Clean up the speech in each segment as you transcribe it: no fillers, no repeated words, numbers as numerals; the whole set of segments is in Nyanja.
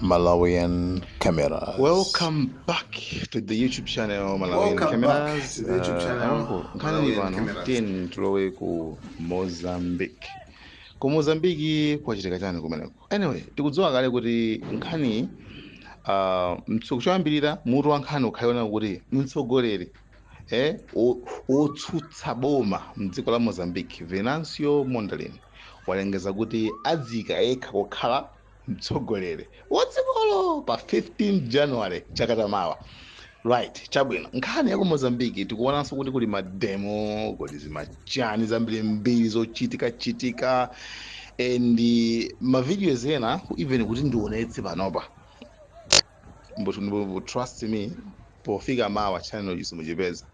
Malawian Cameras. Welcome back to the YouTube channel Malawian Welcome back Cameras. to the YouTube channel Nkhani Malawian pano Cameras. tiyeni tilowe ku Mozambique. Ku Mozambique kwachitika chani kumeneko? Anyway, tikudziwa kale kuti nkhani choyambirira mutu wa nkhani ukhayona kuti mtsogoleri wotsutsa boma mdziko la Mozambique, Venancio Mondlane, walengeza kuti adzika yekha kukhala mtsogoleri wa dzikolo pa 15 January chaka chamawa. Right, chabwino. Nkhani ya ku Mozambique tikuonanso kuti kuli mademo, kuli zimachani zambirimbiri zochitika chitika, and mavideos ena even kuti ndionetse panopa, but trust me, pofika mawa channel iso muchipeza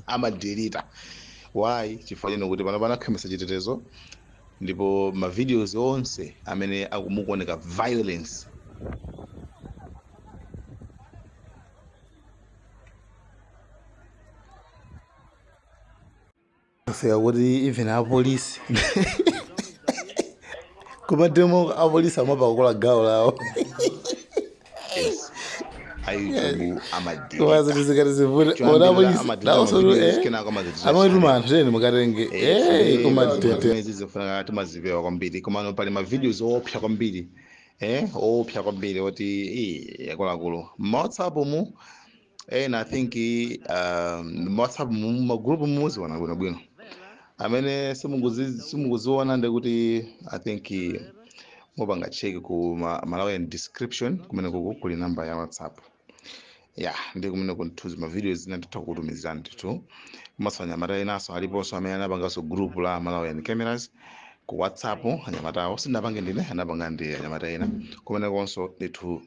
amadelita. Why? Chifukwa chino kuti pano panakhemesa chitetezo, ndipo mavideos onse amene akumukuoneka violence fika kuti even apolisi kumademo apolisi amapakola gawo lawo. YouTube amadelita. Zikati ona apolisi nawso amatuma anthu teni mukatenge kumatete. Zifuna timazipewa kwambiri, komano pali mavideos oopsa kwambiri, oopsa kwambiri oti akuluakulu ma WhatsApp mu ena, I think WhatsApp mu magroup muziona bwinobwino, amene simukuziona ndikuti I think mupanga check ku Malawian description kumene kuku kuli namba ya WhatsApp ya ndi kumene kunthuzi ma videos zina nditha kukutumizirani ndithu. Komanso anyamata enaso aliponso amene anapanganso group la Malawian Cameras ku WhatsApp. Anyamatawo sindinapange ndine, anapanga ndi anyamata ena. Kumene konso ndithu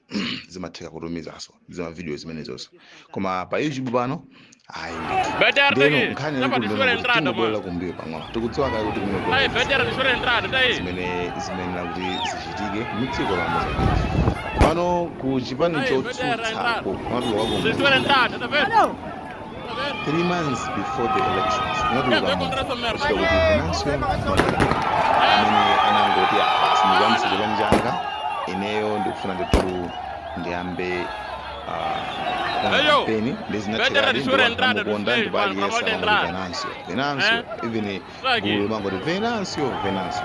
zimatheka kutumizanso zima video zimenezonso, koma pa YouTube pano ayi ndithu. Ndeno nkhani yaikulu kumbuyo pang'ono, tikudziwa kale kuti kumene zimene zimenera kuti zichitike mdziko la Mozambique pano ku chipani chotsutsako kunatuluka 3 months before the elections, kunatuluka munthu kuchita kuti Venancio Mondlane amene anangoti apa sindikuyambisa chipani changa ineyo, ndikufuna ndithu ndiyambe kampeni. Ndizinathekadi ndipo ndipo aliyense amangoti Venancio, Venancio, even gulu limangoti Venancio, Venancio.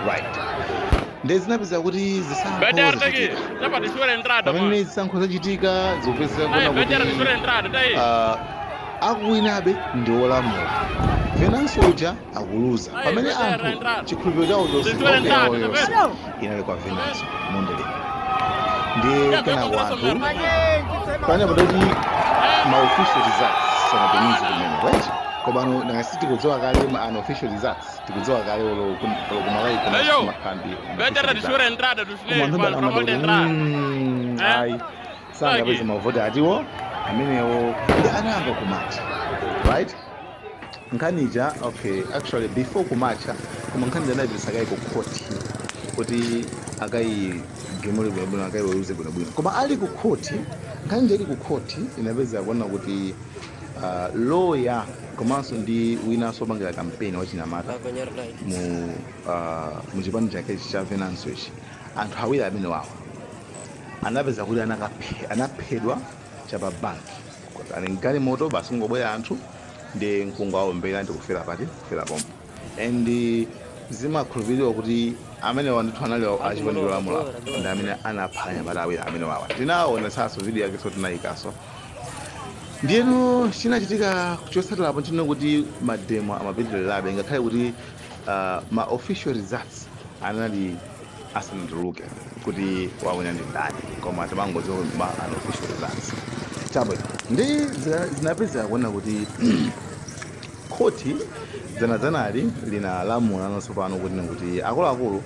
Right, ndizinapeza kuti zisankho zachitika. Pamene zisankho zachitika, zikupezeka kuona kuti akuwinabe ndi olamula, Venancio uja akuluza, pamene anthu chikhulupiriro chawo chonse, hope yawo yonse inali kwa Venancio Mondlane. Ndiye kenako anthu pane patoti ma official results sanatumize kumene, right? Komano nangasi tikudziwa kale ma unofficial results, tikudziwa kale olo kumalawi kumakhala ndi koma anthu anaona kuti ayi, sangapeze mavoti atiwo amenewo, ndi anayamba kumacha. Right, nkhanija okay, actually before kumacha, koma nkhani anayipitisa kayi ku court kuti akayigemule bwinobwino, akayiweruze bwinobwino. Koma ali ku court, nkhani ili ku court, inapeza kuona kuti lawyer komanso ndi winanso opangira kampeni wachinyamata mu chipani chake cha Venancio ichi, anthu awiri amene wawa anapeza kuti anaphedwa chapa banki ali mgalimoto, basi ngobwera anthu ndi nkungowaombera ndi kufera pati, kufera pompo. And zimakhulupiririwa kuti amenewa ndithu anali achipani cholamula ndi amene anapha anyamata awiri amene wawa. Tinaonetsanso video yake, so tinayikaso. Ndiyeno chinachitika chotsatirapo nchino kuti mademo amapitirirabe ngakhale kuti ma official results anali asanatuluke kuti wawina ndi ndani, koma timangodziwa ma unofficial results. Chabwino, ndi zinapezeka kuona kuti khoti dzanadzanali linalamula nonso pano kuti akuluakulu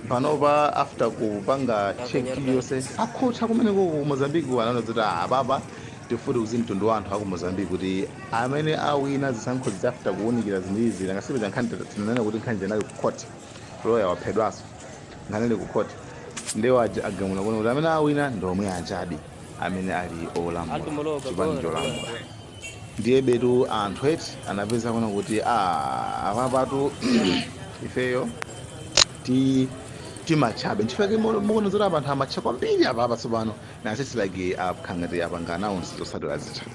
panopa after kupanga check iliyonse, akhotha kumeneko ku Mozambique anaona kuti apapa tifute kuzi mtundu wa anthu aku Mozambique kuti amene awina zisankho after kuwunikira zinthu izi. Angasipeza nkhani, tinanena kuti nkhani zinali ku court, lawyer waphedwanso, nkhani ili ku court, ndiwo agamula kuona kuti amene awina ndi omwe achadi amene ali olamula, chipani cholamula. Ndiye betu anthu eti anapeza kuona kuti apapatu ifeyo Timatchabe nchifukwa mukuona zoti apa anthu amatcha kwambiri apapa. Tsopano nasisi like akhangati apanga announce zotsatira zitha.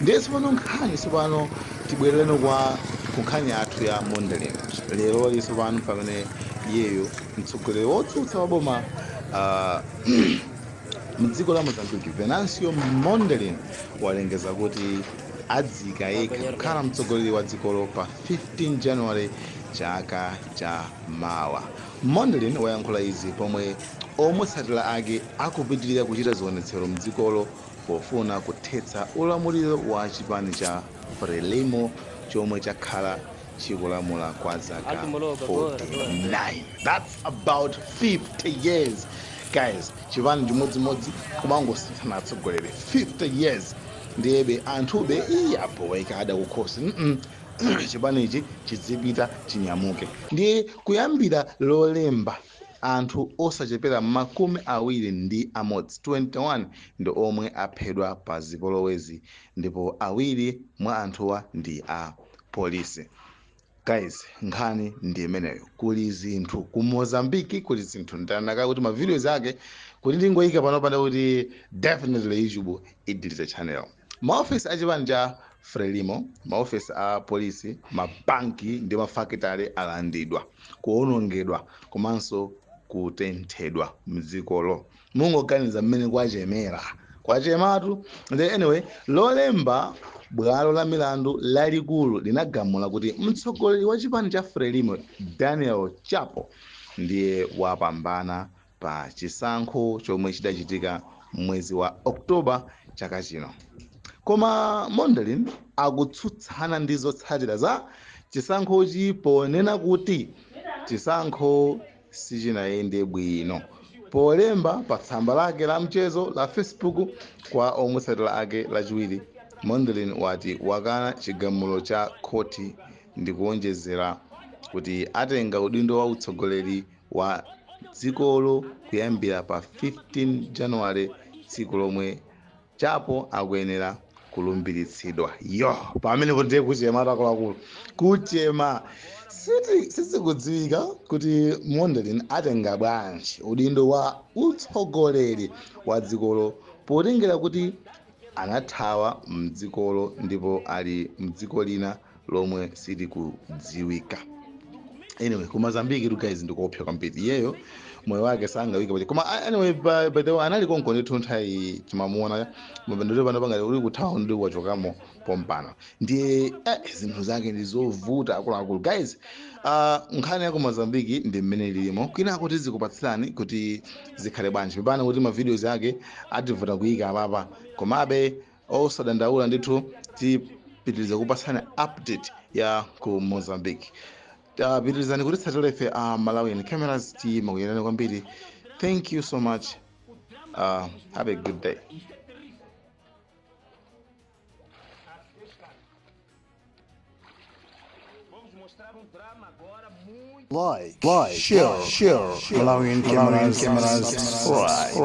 Ndiye tsopano nkhani, tsopano tibwerereno kwa kunkhani yathu ya Mondlane. Lero tsopano pamene iyeyo mtsogoleri wotsutsa wa boma mdziko la Mozambique, Venancio Mondlane, walengeza kuti adzika yekha kukhala mtsogoleri wa dzikolo pa 15 January chaka cha mawa. Mondlane wayankhula izi pomwe omutsatira ake akupitirira kuchita zionetsero mdzikolo pofuna kuthetsa ulamuliro wa chipani cha Frelimo chomwe chakhala chikulamula kwa zaka 49. That's about 50 years, guys. Chipani chimodzimodzi kumangosinthana atsogoleri 50 years, ndiyebe anthube iyaboweka ada kukhosi. Chipanichi chidzipita, chinyamuke. Ndiye kuyambira Lolemba anthu osachepera 21, 21, ndi omwe aphedwa pa zipolowezi, ndipo awiri mwa anthuwa ndi a polisi. Guys, nkhani ndi imeneyo. Kuli zinthu ku Mozambiki, kuli zinthu. Ndanaka kuti ma videos ake kuti ndingoyika pano panda kuti definitely YouTube idelete channel. Maofisi achipani cha Frelimo, maofisi a polisi, mabanki ndi mafakitale alandidwa, kuwonongedwa komanso kutenthedwa mdzikolo. Mungoganiza mmene kwachemera, kwachematu. Then anyway, Lolemba bwalo la milandu lalikulu linagamula kuti mtsogoleri wa chipani cha Frelimo, Daniel Chapo, ndiye wapambana pa chisankho chomwe chidachitika mwezi wa Oktoba chaka chino. Koma Mondlane akutsutsana ndi zotsatira za chisankhochi ponena kuti chisankho sichinayende bwino. Polemba pa tsamba lake la mchezo la Facebook kwa omutsatira ake Lachiwiri, Mondlane wati wakana chigamulo cha khoti ndi kuonjezera kuti atenga udindo wa utsogoleri wa dzikolo kuyambira pa 15 January, tsiku lomwe Chapo akuyenera kulumbiritsidwa. Yo, pamenepo ndiye kuchema, akuluakulu, kuchema. Sizikudziwika kuti Mondlane atenga bwanji udindo wa utsogoleri wa dzikolo potengera kuti anathawa mdzikolo ndipo ali mdziko lina lomwe silikudziwika. Anyway, ku Mozambique tu guys ndikuopsa kwambiri. Iyeyo moyo wake sangawike pache. Koma anyway, by the way, anali konko ndithu nthawi timamuona ndito pano pangati uli kuthawa ndi wachokamo pompano. Ndiye zinthu zake ndi zovuta, akuluakulu. Guys, nkhani ya ku Mozambique ndi mmene ilimo. Kwinako tizikupatsirani kuti zikhale bwanji. Pepani kuti ma videos ake ativuta kuyika apapa, komabe osadandaula ndithu, tipitiriza kupatsani update ya ku Mozambique. Pitirizani kutitsatira ife a Malawian Cameras. Timakuyenani kwambiri. Thank you so much. Have a good day. Like, share, share, Malawian cameras, subscribe.